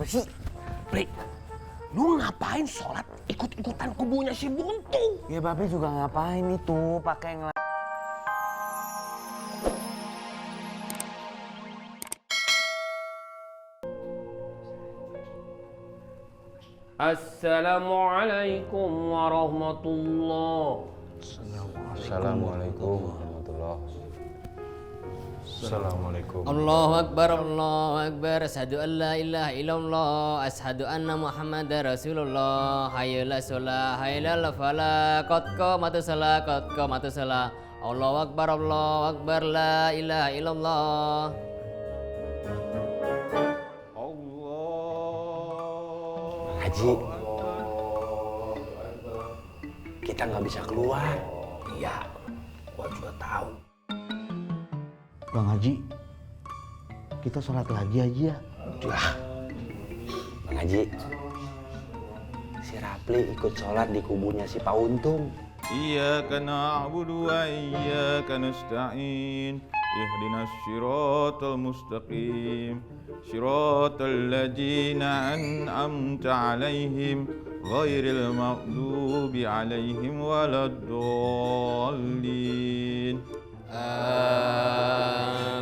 sih? Bre, lu ngapain sholat ikut-ikutan kubunya si Buntung? Ya Babe juga ngapain itu pakai Assalamualaikum warahmatullah. Assalamualaikum warahmatullah. Assalamualaikum. Allahu Akbar, asyhadu an la ilaha illallah, asyhadu anna Muhammadar Rasulullah, hayya ala shalah, hayya ala falah, qad qamatus shalah. Allahu Akbar, la ilaha illallah. Haji, kita nggak bisa keluar. Iya, gua juga tahu. Bang Haji, kita sholat lagi aja. Udah, Bang Haji, si Rapli ikut sholat di kubunya si Pak Untung. Iyyaka na'budu wa iyyaka nasta'in. Ihdinas siratal mustaqim. Siratal ladzina an'amta 'alaihim ghairil maghdubi 'alaihim waladdallin.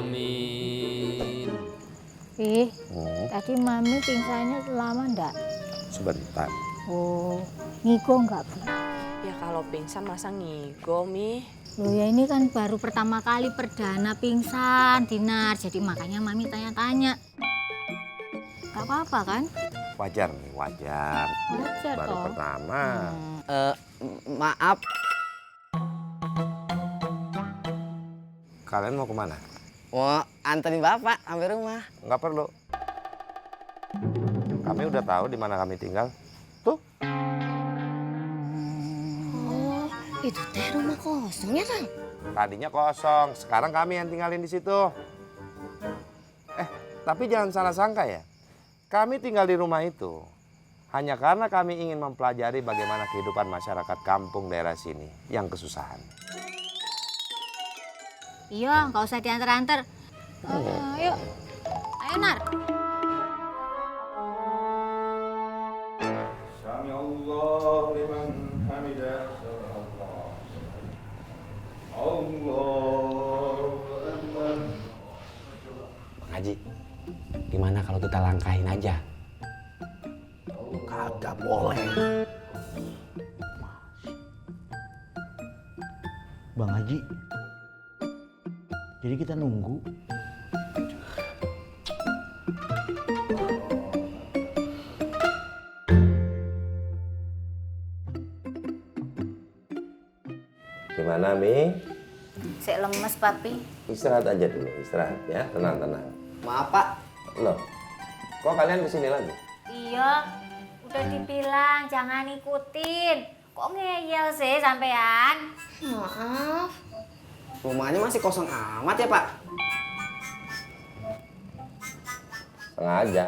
Amin. Ih, tadi Mami pingsannya lama ndak? Sebentar. Oh, ngigo nggak, Bu? Ya kalau pingsan masa ngigo, Mi? Loh ya ini kan baru pertama kali perdana pingsan, Dinar. Jadi makanya Mami tanya-tanya. Gak apa-apa kan? Wajar nih, wajar. Wajar Baru toh. pertama. Maaf. Kalian mau kemana? Mau anterin Bapak sampai rumah. Nggak perlu. Kami udah tahu di mana kami tinggal. Tuh. Oh, itu teh rumah kosongnya, Kang. Tadinya kosong, sekarang kami yang tinggalin di situ. Tapi jangan salah sangka ya. Kami tinggal di rumah itu hanya karena kami ingin mempelajari bagaimana kehidupan masyarakat kampung daerah sini yang kesusahan. Iya, nggak usah diantar-antar. Ayo, ayo Nar. Sami Allah liman hamidah. Allahu Akbar. Bang Haji, gimana kalau kita langkahin aja? Kagak boleh. Bang Haji, jadi kita nunggu. Gimana, Mi? Sik lemes, Papi. Istirahat aja dulu, istirahat ya, tenang-tenang. Maaf, Pak. Loh, kok kalian kesini lagi? Iya, udah dibilang jangan ikutin. Kok ngeyel sih sampean? Maaf. Rumahnya masih kosong amat ya, Pak? Sengaja.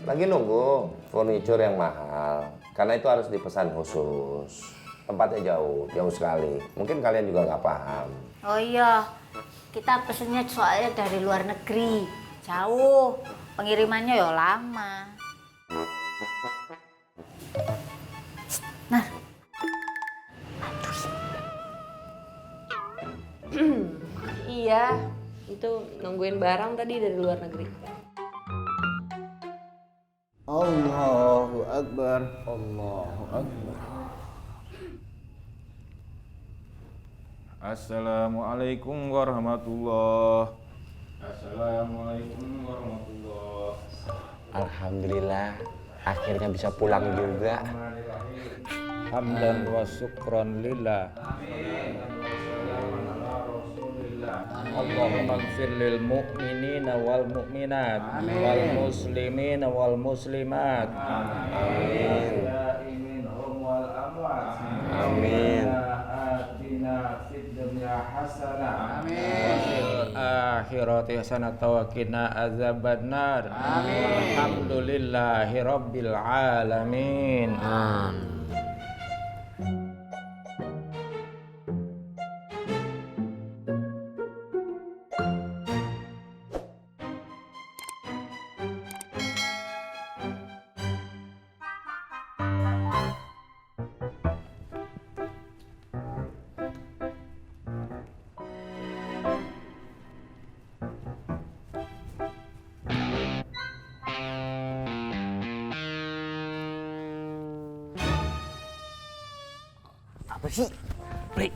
Lagi nunggu furniture yang mahal. Karena itu harus dipesan khusus. Tempatnya jauh sekali. Mungkin kalian juga nggak paham. Oh iya, kita pesennya soalnya dari luar negeri. Jauh, pengirimannya ya lama. Nah, Iya, itu nungguin barang tadi dari luar negeri. Allahu Akbar. Allahu Akbar. Assalamualaikum warahmatullah. Assalamualaikum warahmatullah. Alhamdulillah, akhirnya bisa pulang juga. Hamdan wa syukran lillah. Allahumma ighfir lil mu'minina wal mu'minat wal muslimina wal muslimat. Amin. Amin. Atina fid dunya hasanah. Amin. Wa fil akhirati hasanah wa qina azabannar. Amin. Alhamdulillahi rabbil alamin. Amin. sih? Bri,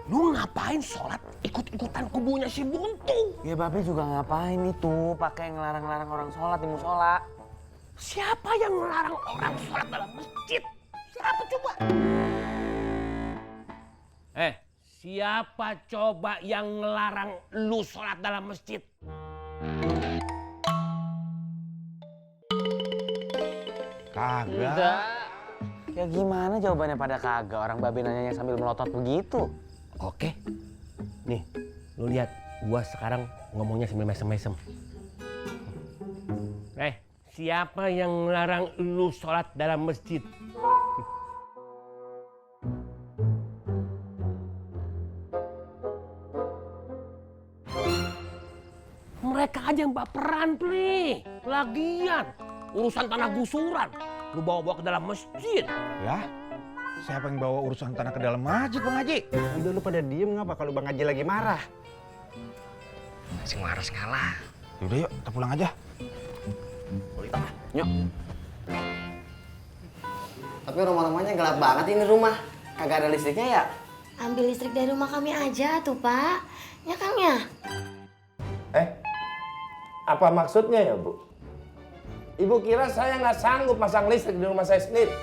lu ngapain sholat ikut-ikutan kubunya si Buntung? Ya Babe juga ngapain itu pakai ngelarang-larang orang sholat di musola. Siapa yang melarang orang sholat dalam masjid? Siapa coba? Siapa coba yang ngelarang lu sholat dalam masjid? Kagak. Ya gimana jawabannya pada kagak orang Babe nanyanya sambil melotot begitu? Oke, nih lu lihat gua sekarang ngomongnya sambil mesem-mesem. Siapa yang ngelarang lu sholat dalam masjid? Mereka aja yang baperan, Pli. Lagian, urusan tanah gusuran, lu bawa-bawa ke dalam masjid. Lah, siapa yang bawa urusan tanah ke dalam masjid, Bang Haji? Udah lu pada diem ngapa kalau Bang Haji lagi marah? Si Waras kalah. Yaudah yuk, kita pulang aja. Yuk. Tapi rumah-rumahnya gelap banget ini rumah. Kagak ada listriknya ya? Ambil listrik dari rumah kami aja tuh, Pak. Ya, Kang ya? Apa maksudnya ya, Bu? Ibu kira saya nggak sanggup pasang listrik di rumah saya sendiri?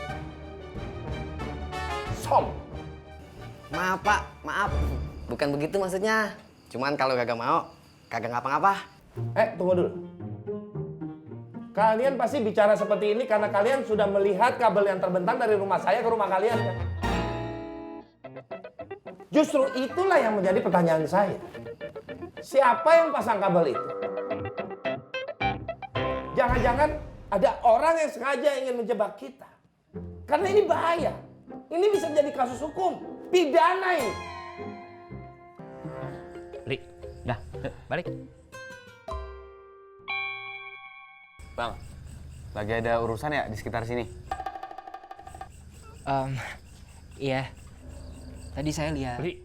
Maaf, Pak. Maaf. Bukan begitu maksudnya. Cuman kalau kagak mau, kagak ngapa-ngapa. Tunggu dulu. Kalian pasti bicara seperti ini karena kalian sudah melihat kabel yang terbentang dari rumah saya ke rumah kalian, kan? Justru itulah yang menjadi pertanyaan saya. Siapa yang pasang kabel itu? Jangan-jangan ada orang yang sengaja ingin menjebak kita. Karena ini bahaya. Ini bisa jadi kasus hukum. Pidana ini. Li, dah, balik. Bang, lagi ada urusan ya di sekitar sini? Iya. Tadi saya lihat. Li,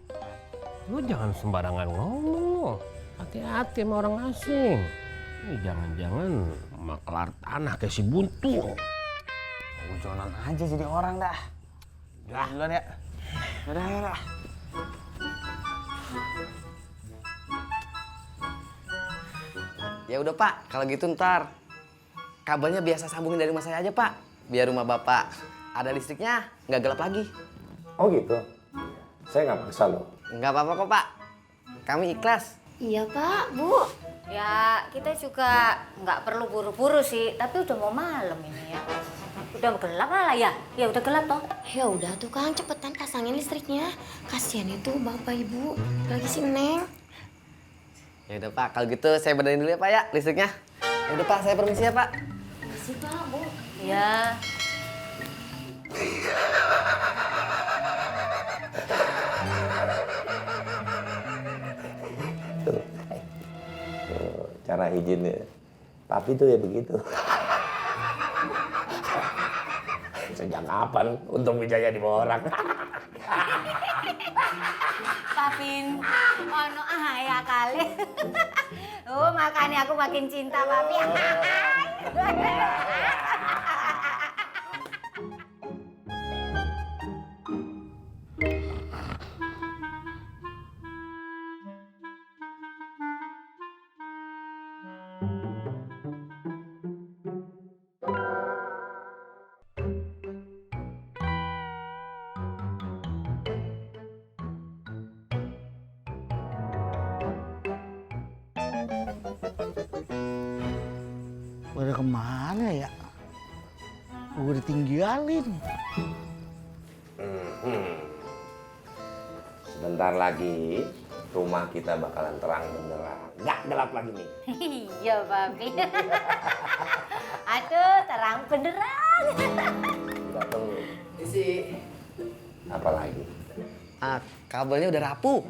lu jangan sembarangan ngomong. Hati-hati sama orang asing. Ini jangan-jangan maklar tanah kayak si Buntung. Ujonan aja jadi orang dah. Udah duluan ya. Yaudah. Ya udah, Pak. Kalau gitu ntar kabelnya biasa sambungin dari rumah saya aja, Pak. Biar rumah Bapak ada listriknya, nggak gelap lagi. Oh gitu? Saya nggak maksa loh. Nggak apa-apa kok, Pak. Kami ikhlas. Iya, Pak, Bu. Ya, kita juga nggak perlu buru-buru sih, tapi udah mau malam ini ya. Udah gelap lah ya? Ya udah gelap toh. Ya udah tuh Kang, cepetan pasangin listriknya. Kasihan itu Bapak Ibu, lagi si Neng. Ya udah, Pak. Kalau gitu saya benerin dulu ya, Pak ya, listriknya. Ya udah, Pak. Saya permisi ya, Pak. Permisi, Pak, Bu. Ya. Cara izinnya. Papi tuh ya begitu. Sejak kapan Untung Wijaya dibawa orang? Papin, ono ya kali. Makanya aku makin cinta Papi. Pada kemana ya? Gue ditinggalin. Sebentar lagi rumah kita bakalan terang benderang. Nggak gelap lagi nih. Iya, Papi. Aduh, terang benderang. Udah tunggu. Isi. Apa lagi? Kabelnya udah rapuh.